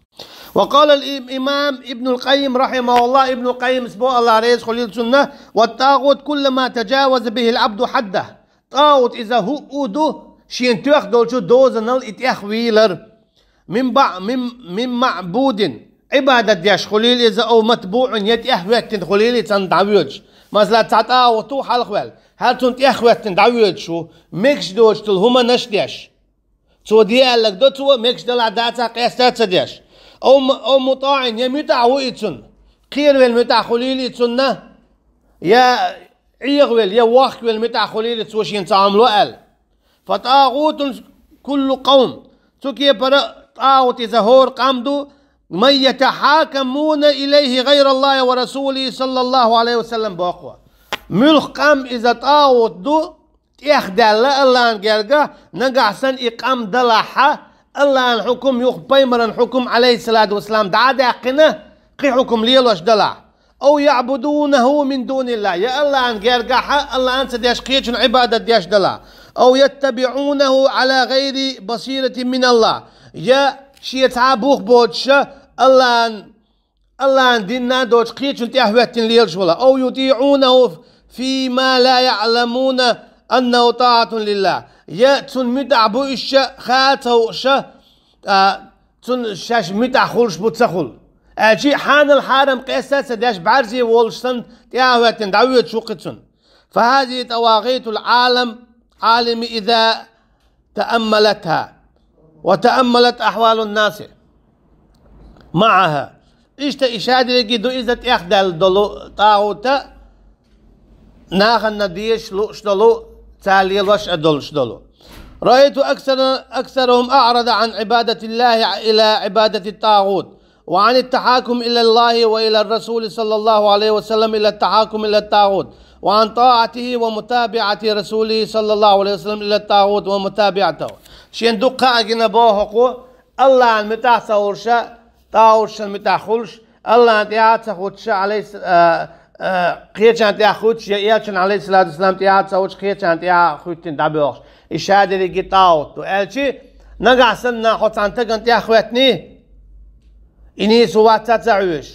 وقال الإمام ابن القيم رحمه الله, Ибн Къаййимас боху, АллахӀ реза хуьлийла цунна: «والطاغوت كل ما تجاوز به العبد حده». ТӀагӀут иза хӀуъу ду, шена тоьхна долчу дозанал и тӀехвийлар. من بع-، من، من معبود, Ӏибадат деш хуьлийла иза, أو متبوع, я тӀехветтина хуьлийла иза цунна дӀавоьдуш. Масала, цхьа тӀагӀут ву хьалхаваьлла, хӀара цунна тӀехветтина дӀавоьдуш ву, мегаш доцуш долу хӀуманаш а деш. Цо де аьлларг до цо, мегаш далахь дацахь, къаьстта а ца деш. أو م-، أو مطاع, я муьтӀахь ву и цунна, кхеравелла муьтӀахь хуьлийла и цунна, я Ӏехавелла, я вохкавелла муьтӀахь хуьлийла и цо шена цхьа хӀума ло аьлла. فطاغوت كل قوم. Цу кепара тӀагӀут иза хӀора къам ду, من يتحاكمون إليه غير الله ورسوله صلى الله عليه وسلم, боху. Муьлха къам иза тӀагӀут ду, тӀехдаьлла АллахӀан гергахь, нагахь санна и къам далахьа, АллахӀан хьукум, юха пайхамаран хьукум, Ӏалайхиссалату вассалам, дӀа а даьккхина, кхин хьукум лелош далахь. أو يعبدونه من دون الله. Я АллахӀан гергахьа, АллахӀан ца деш кхечун Ӏибадат деш далахь. أو يتبعونه على غير بصيرة من الله. Я шен цхьа а бух боцуша, АллахӀан, АллахӀан динна доцу кхечун тӀехӀоьттина лелаш вала. أو يطيعونه فيما لا يعلمون أنه طاعة لله. Я цунна муьтӀахь бу иштта, ха а ца хууша, а, цунна шаьш муьтӀахь хуьлуш бу ца хуьлу. Аьлчи хьанал хьарам къесса а ца деш, бӀаьрзе волуш санна, тӀаьхьа а хӀоьттина дӀавоьдуш ву кхин цунна. فهذه طواغيت العالم، عالم إذا تأملتها وتأملت أحوال الناس معها. Иштта и шадерриге ду иза тӀехдаьлла долу тӀагӀута, нахана дезаш лууш долу, цара лелош а долуш долу. رأيت أكثر، أكثرهم أعرض عن عبادة الله إلى عبادة الطاغوت، وعن التحاكم إلى الله وإلى الرسول صلى الله عليه وسلم إلى التحاكم إلى الطاغوت، وعن طاعته ومتابعة رسوله صلى الله عليه وسلم إلى الطاغوت ومتابعته. Шен дуккха а гина боху хӀокхо, АллахӀан муьтӀахь ца хуьлуша, тӀагӀуташна муьтӀахь хуьлуш, АллахӀан тӀаьхьа ца хуьттуша, Ӏалайхи-, а, а, кхечарна тӀаьхьа хуьттуш, я элчан, Ӏалайхиссалату вассалам, тӀаьхьа ца хуьттуш, кхечарна тӀаьхьа хуьттина дӀабоьлхуш. И шадерриге тӀагӀут ду. Аьлчи, нагахь санна хьо цхьана стагана тӀаьхьа хӀоьттиний, и нийсо вац ца хьоьжуш,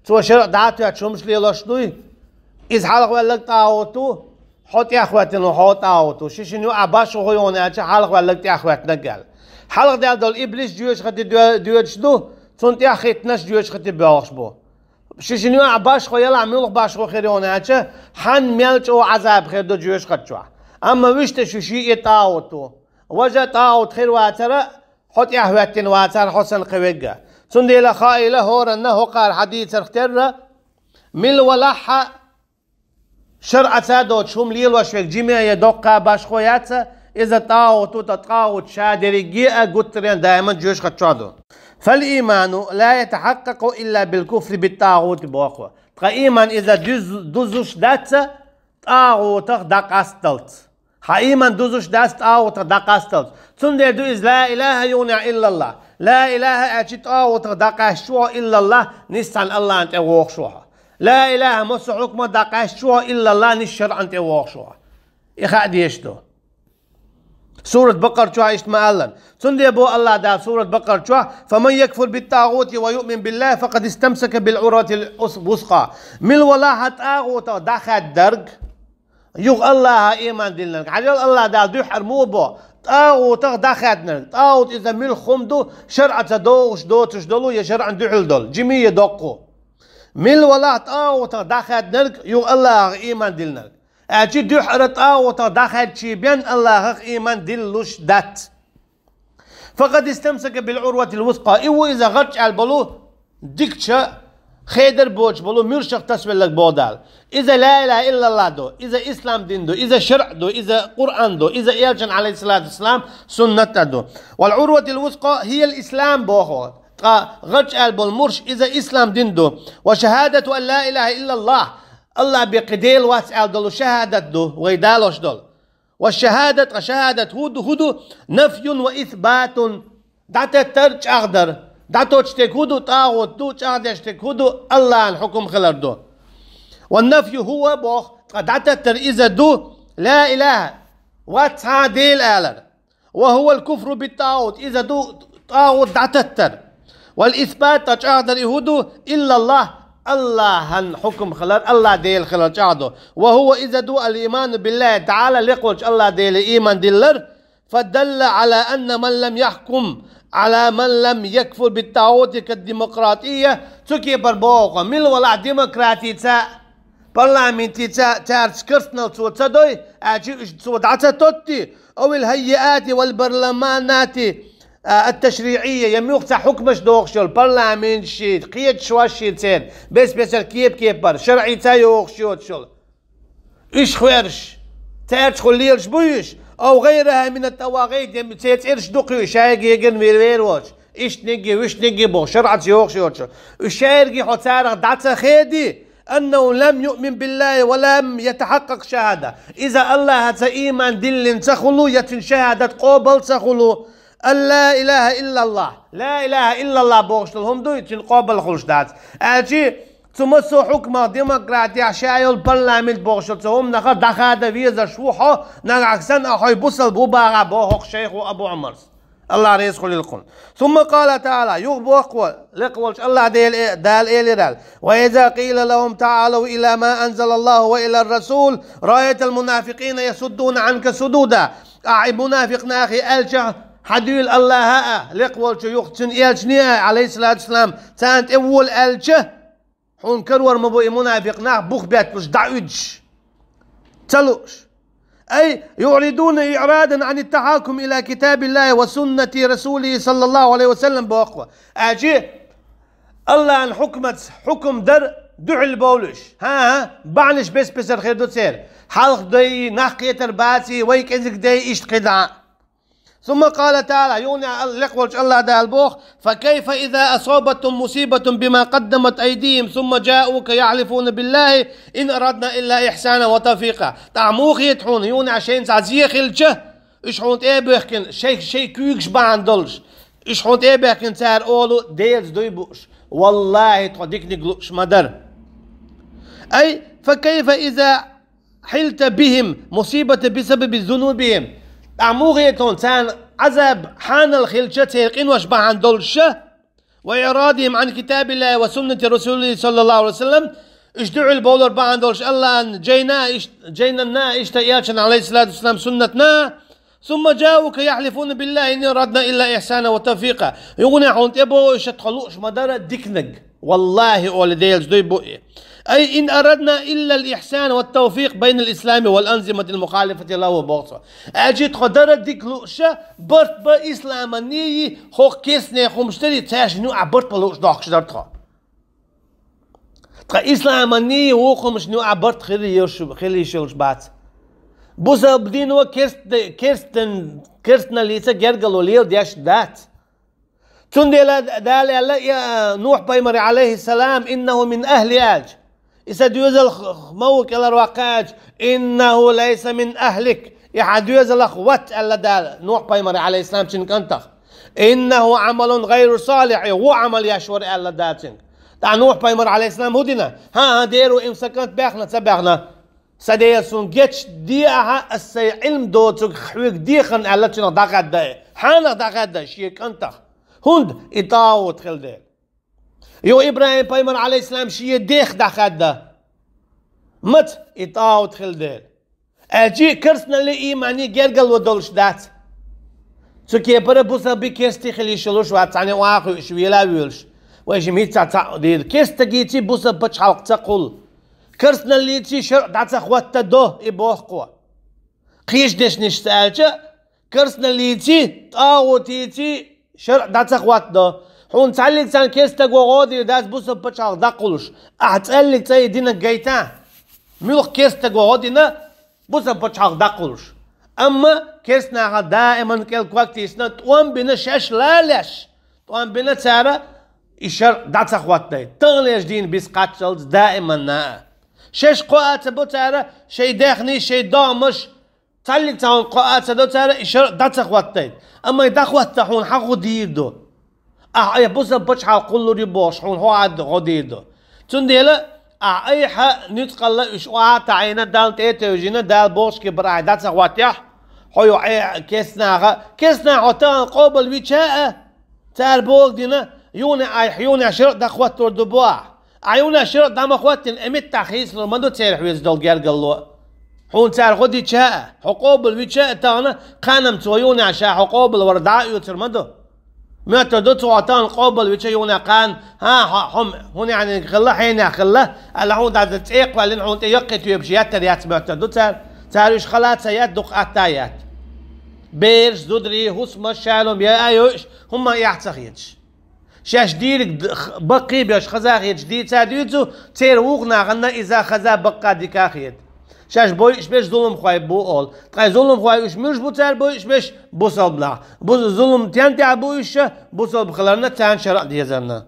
цо шарӀа дӀа а тоьттуш хӀумаш лелош дуй, иза хьалхаваьлларг тӀагӀут ву, хьо тӀаьхьа хӀоьттина ву, хьо тӀагӀут ву. Ши шина юкъахь башхо хӀун ю аьлча, хьалхаваьлларг тӀаьхьа хӀоьттинарг аьлла. Хьалхадаьлла долу иблис жоьжахате доь-, доьдуш ду, цунна тӀаьхьахӀиттинарш жоьжахате боьлхуш бу. Ши шина юкъахь башхо ялахь, муьлха башхо хир ю аьлча, хьанна мел чӀогӀа Ӏазап хир ду жоьжахати чохь. Амма вуьшта шу шиъ тӀагӀут ву. Важа тӀагӀут хир вацара, хьо тӀаьхьа хӀоьттина вацара, хьо санна кхин верг а. Цундела хаийла хӀоранна хӀокхара хьадийцарх терра, мила валахьа, шарӀаца доцуш хӀума лелош верг жима я доккха башхо яц, иза тӀагӀут ву, ткъа тӀагӀут шадерриге а гуттаренна даиман жоьжахати чохь ду. فالإيمان لا يتحقق إلا بالكفر بالطاغوت, боху. Ткъа ийман иза дуьз-, дузуш дац тӀагӀутах дӀакъасталц. Хьан ийман дузуш дац тӀагӀутах дӀакъасталц. Цундела ду иза ла илаха юха а иллаллахӀ. Ла илаха аьлчи тӀагӀутах дӀакъаьсташ ву хьо, иллаллахӀ, нийсса цхьана АллахӀана тӀе вогӀуш ву хьо. Ла илаха массо а хьукмах дӀакъаьсташ ву хьо, иллаллахӀ, нийсса шарӀана тӀе вогӀуш ву хьо. И хаа дезаш ду. Сурат Бакъара чохь иштта ма-аллара. Цундела боху АллахӀ Дала сурат Бакъара чохь: «فمن يكفر بالطاغوت ويؤمن بالله فقد استمسك بالعروة الوثقى». Мила валахьа тӀагӀутах дӀахаьддарг, юха АллахӀах ийман диллинарг. Хьажал, АллахӀ Дала дуьххьара муха боху: тӀагӀутах дӀахаьднарг. ТӀагӀут иза муьлха хӀума ду, шарӀаца догӀуш доцуш долу я шарӀана дуьхьал долу, жима я доккха. Мила валахьа тӀагӀутах дӀахаьднарг, юха АллахӀах ийман диллинарг. Аьлчи дуьххьара тӀагӀутах дӀахаьдчий бен АллахӀах ийман диллуш дац. فقد استمسك بالعروة الوثقى. И ву иза гӀарч аьлла болу дикача, хедар боцуш болу муьршах тасавелларг боху Дала. Иза ла илаха иллаллах ду, иза ислам дин ду, иза шарӀ ду, иза Къуръан ду, иза элчан, алейхиссалату вассалам, суннат а ду. والعروة الوثقى هي الإسلام боху. Ткъа гӀарч аьлла болу муьрш иза ислам дин ду. وشهادة أن لا إله إلا الله. Аллах бен кхин Дела вац аьлла долу шахӀадат ду, вай далош долу. والشهادة, ткъа шахӀадат хӀу ду, хӀу ду? نفي وإثبات. ДӀататтар, чӀагӀдар. ДӀатоттуш дерг хӀу ду? ТӀагӀут ду, чӀагӀдеш дерг хӀу ду? Аллахьан хьукум хилар ду. والنفي هو боху, ткъа дӀататтар иза ду, ла илаха, вац цхьа Дела алар. وهو الكفر بالطاغوت, иза ду тӀагӀут дӀататтар. والإثبات, ткъа чӀагӀдар и хӀу ду? إلا الله, Аллахьан хьукум хилар, Аллах Дела хилар чӀагӀдо. وهو, иза ду الإيمان بالله تعالى, лекха волчу Аллах Деле ийман диллар. فدل على أن من لم يحكم على من لم يكفر بالطاغوت كالديمقراطية. Цу кепара боху, мила валахь демократица, парламентица цаьрца керстанал цо ца дой, аьлча уьш цо дӀа ца тотти, أو الهيئات والبرلمانات التشريعية, я муьлхха цхьа хьукмаш дохуш йолу парламенташ, кхеташош церан, бес-бесара кеп-кепара, шарӀица йохуш йоцуш йолу. Уьш хьоьраш, цаьрчухула лелаш буй уьш? أو غيرها من الطواغيت, я церан цӀераш ду кхуьуш, шайгеган вер-вер воцуш, иштаниг а, вуьштаниг а бохуш, шарӀаца йохуш йоцуш. Уьш шайгахь хьо царах дӀа ца хеди, أنه لم يؤمن بالله ولم يتحقق شهادة. Иза Аллахьаца ийман диллина ца хуьлу, я цуьнан шахӀадат къобал ца хуьлу. أن لا إله إلا الله. Ла илаха иллаллах бохуш долу хӀума дуй, цуьнан къобал хуьлуш дац. Аьлчи, цу массо а хьукмах, демократехь, ша йолу парламент бохуш йолу цу хӀуманах дӀахада везаш ву хьо, нагахь санна а хьо бусалба ву бахахь, боху хӀокху шайхо Абу Ӏумарс. Аллах реза хуьлийла кхунна. ثم قال تعالى, юха боху, лекха волчу Аллах Дела, Дала элира аьлла: وإذا قيل لهم تعالوا إلى ما أنزل الله وإلى الرسول رأيت المنافقين يصدون عنك صدودا. Ахьа и мунафикъ нахе аьлча, хьадуьйла Аллаха а, лекха волчу юха цуьнан элчане а, алейхиссалату вассалам, царна тӀе вола аьлча, хьуна карор ма бу и мунафикъ нах бух бетталуш, дӀауьдуш, ца лууш. أي يعرضون إعراضا عن التحاكم إلى كتاب الله وسنة رسوله صلى الله عليه وسلم боху. Аьлчи, Аллахьан хьукмаца хьукум дар дуьхьал бовлуш. ХӀан-хӀа, бахьанаш бес-бесар хир ду церан. Хьалха дайи, нах кхетар баций, вай кӀезиг дайи, иштта кхидӀа. ثم قال تعالى, юханехь Ал-, лекха волчу Аллах Дала боху: فكيف إذا أصابتهم مصيبة بما قدمت أيديهم ثم جاءوك يحلفون بالله إن أردنا إلا إحسانا وتوفيقا. ТӀаккха муха хета хьуна, юханехь шайна цхьа зе хилча, уьш хьуна тӀе а бехкина, шай, шай куьйгаш бахьана долуш, уьш хьуна тӀе а бехкина, цара олу, Делаца дуй бууш, валлахӀи, тхо диканиг лууш ма дара. أي فكيف إذا حلت بهم مصيبة بسبب ذنوبهم. ТӀаккха муха хета хьуна, царна Ӏазаб, хьанал хилча, церан къинош бахьана долуша, وإعراضهم عن كتاب الله وسنة رسوله صلى الله عليه وسلم, уьш дуьхьал бовлар бахьана долуш Аллахьан жайна а иш-, жайнанна а, иштта элчан, алейхиссалату вассалам, суннатна а, ثم جاءوك يحلفون بالله إن أردنا إلا إحسانا وتوفيقا. Юханехь хьуна тӀе бохуш, тхо лууш ма дара диканиг. ВаллахӀи, олу, Делаца дуй бу и. أي إن أردنا إلا الإحسان والتوفيق بين الإسلام والأنظمة المخالفة له боху цо. Аьлчи тхо дара дика лууша, барт бан исламанний, хӀокху керстанех хӀумаш дарий, цаьршинна юкъахь барт бан лууш дохкуш дара тхо. Ткъа исламанний, вукху хӀумашна юкъахь барт хила йиш, хила йиш йолуш бац. Бусалба дино керст-, керстан-, керстаналлица гергало лела деш дац. Цундела Дала аьлла, я, Нухь пайхамаре, алейхиссалам, إنه من أهلي аьлча. И сан доьзалх ма ву кӀелхьарваккха аьлча, إنه ليس من أهلك. И хьан доьзалх вац аьлла Дала Нухь пайхамаре, алейхиссалам, цуьнан кӀантах. إنه عمل غير صالح, и вон Ӏамал еш вара аьлла Дала цуьнга. ТӀаккха Нухь пайхамар, алейхиссалам, хӀун дина? ХӀан-хӀа, дера ву, и сан кӀант баьхна, ца баьхна. Сан Дела, суна гечде ахьа, аса сайн Ӏилма доцург хьоьга дехарна аьлла, цунах дӀахаьдда и. Хьанах дӀахаьдда? Шен кӀантах. ХӀунда? И тӀагӀут хила дела. Юха ИбрахӀим пайхамар, алейхиссалам, шен дех дӀахаьдда. Маца? И тӀагӀут хила дела. Аьлчи, керстаналли, ийманний гергарло долуш дац. Цу кепара бусалби, керсти хила йиш йолуш вац, цхьаьна охьа а хуьйш, вела а воьлуш. Вайшимма хӀинца цхьаъ дийр. Керстагийций бусалба пачхьалкх ца кхуллу. Керстаналлийций шарӀ дӀа ца хӀоттадо, и боху кхо. Кхечу дешнашца аьлча, керстаналлийций, тӀагӀутийций шарӀ дӀа ца хӀоттадо. Хьуна цхьаллиг цхьанна керста стаго гӀо дийр дац бусалба пачхьалкх дӀакхуллуш, ахьа цхьаллиг цхьа и динарг гайта. Муьлха керста стаго гӀо дина бусалба пачхьалкх дӀакхуллуш. Амма керста наха даиман кӀел ког тийсина, тӀом бина шаьш лалеш, тӀом бина цара и шарӀ дӀа ца хӀоттадайта. Таханлерча дийна бийса кхаччалц даиманна а. Шаьш кхоа ца бо цара, шоай даьхний, шоай догӀмаш, цхьаллиг цхьа хӀума кхоа ца до цара, и шарӀ дӀа ца хӀоттадайта. Амма и дӀахӀотта хьуна хьан гӀо дийр ду? Ахьа айхьа бусалба пачхьалкх кхуллур ю бохуш, хьуна хӀун Ӏад гӀо дийр ду? Цундела ахьа айхьа нуьцкъала уьш охьа а таӀийна, Далла тӀе а тевжина, Дала бохушке бара ахьа дӀа ца хӀоттаяхь, хьо ю Ӏе-, керста наха, керста наха хьо тахана къобалвича а, цара боху дина, юханехь айхьа юханехь шарӀ дӀахӀоттор ду боху ахьа. Ахьа юханехь шарӀ дӀа ма хӀоттийна, и меттахь хийцалур ма ду церан хьоьца долу гергарло. Хьуна цара гӀо дича а, хьо къобалвича а тахана, кханнамца юханехь ша хьо къобалвар дӀа а оьцур ма ду. Моьттур ду цо хьо тахана къобалвича юханехь кханна, хӀан, хьо, хьо, хӀун яьхьниг хилла, хьенех хилла, аьлла хьуна дӀа цӀе а кхоьллина, хьуна тӀе яккхий тоьпаш еттар яц моьттур ду цара. Цара уьш хала а ца етта, дукха атта а етта. Бераш, зударий, хӀусамаш, шалом яа а йойуш, хӀумма а эхь ца хеташ. Шаьш дийриг д-, х-, баккхий а беш хаза хеташ дийца а дуьйцу, церан вукху нахана иза хаза, баккха, дика а хета. Шаьш бойуш берш зуламхой бу олу. Ткъа и зуламхой уьш муьлш бу цара бойуш берш? Бусалба нах. Бу-, зулам стен тӀехь бу уьш ша? Бусалба хиларна, царна шарӀ дезарна.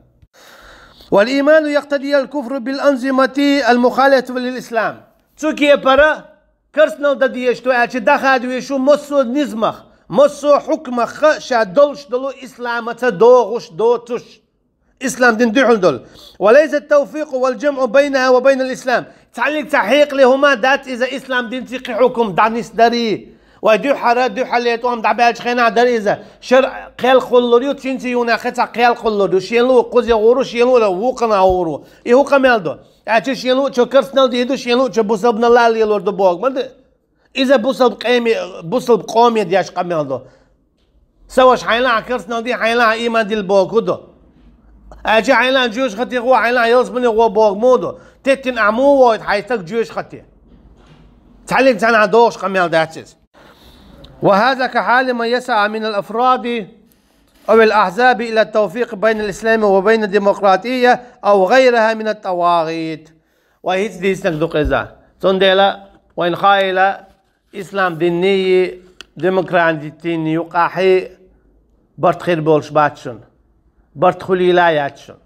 والإيمان يقتضي الكفر بالأنظمة المخالفة للإسلام. Цу кепара керстанал дан дезаш ду аьлча, дӀахада везаш ву массо а низамах, массо а хьукмах ша долуш долу исламаца догӀуш, доцуш. Ислам дин дуьхьал долу. وليس التوفيق والجمع بينها وبين الإسلام. Цхьаллиг цхьа хьекъале хӀума дац иза ислам динций кхин хьукум дӀанисдарий. Вай дуьххьара, дуьххьарлера тӀом дӀабаьллачу хенахь дара иза. ШарӀ кхел кхуллур ю, цуьнца юханехь кхин цхьа кхел кхуллур ю. Шен луъу кхуза гӀур ву, шен луъу вукхана гӀур ву. И хӀун къамел ду? Аьлча шен луъучо керстанал дийр ду, шен луъучо бусалбаналла лелор ду боху ма ду. Иза бусалба къеме-, бусалба къоме деш къамел ду. Сан ваша, хьайна а керстанал ди, хьайна а ийман дилла боху ду. Аьлча хьайна а жоьжахате гӀо, хьайна а ялсамане гӀо боху муха ду? Теттина ахь муха вохуьйту хьайн стаг жоьжахате? Цхьаллиг цхьанхьа догӀуш къамел дац иза. وهذا كحال من يسعى من الأفراد أو الأحزاب إلى التوفيق بين الإسلام وبين الديمقراطية أو غيرها من الطواغيت. Вай хӀинца дийцинарг ду иза. Цундела вайна хаийла, ислам динний, демократийний юкъахь барт хир болуш бац шуна. Барт хуьлийла а яц шуна.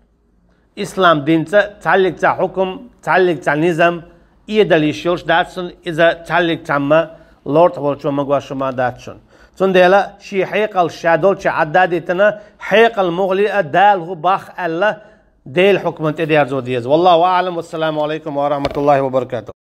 Ислам динца цхьаллиг цхьа хьукум, цхьаллиг цхьа низам эдала йиш йолуш дац шуна, иза цхьаллиг цхьамма лортахь волчо магош хӀума дац шуна. Цундела шен хьекъал ша долчу Ӏадда а дитина, хьекъал муххале а Дала хӀун боху аьлла, Делан хьукман тӀедерзо деза. والله أعلم، والسلام عليكم ورحمة الله وبركاته.